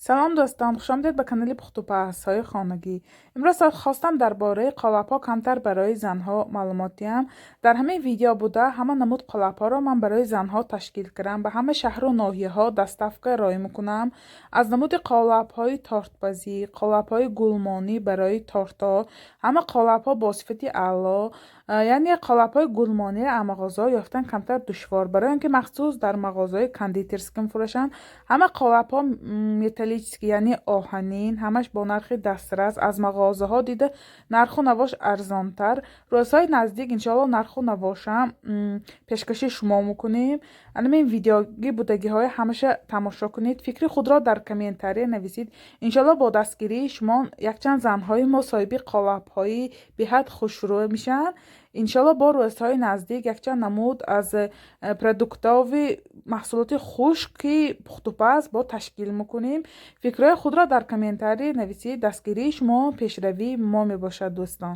Салом, дӯстон, хушомадед ба канали пухтупазҳои хонагӣ. Имрӯз хостам дар бораи қолабҳо камтар барои занҳо маълумот диҳам. Дар ҳамин видео буда ҳама намуд қолабҳоро ман барои занҳо ташкил кардам, ба ҳама шаҳру ноҳияҳо доставка роӣ мекунам. Аз намуди қолабҳои тортпазӣ, қолабҳои гулмонӣ барои тортҳо, ҳама қолабҳо бо сифати аъло. Яъне қолабҳои гулмониро аз мағозаҳо ёфтан камтар душвор, барои он ки махсус дар мағозаҳои кондитерский мефурӯшанд. Ҳама қолабҳо металлический, яъне оҳанин, ҳамаш бо нархи дастрас, аз мағозаҳо дида нарху навош арзонтар. Рӯзҳои наздик, иншоалло, нарху навошам пешкаши шумо мекунем. Анамин видеоги будагиҳои ҳамаша тамошо кунед, фикри худро дар комментария нависед. Иншоалло, бо дастгирии шумо якчанд занҳои мо соҳиби қолабҳои беҳад хушрӯ мешаванд. Иншоалло, бо рӯзҳои наздик якчанд намуд аз продуктови маҳсулоти хушки пухтупаз бо ташкил мекунем. Фикрҳои худро дар комментария нависед. Дастгирии шумо пешравии мо мебошад, дӯстон.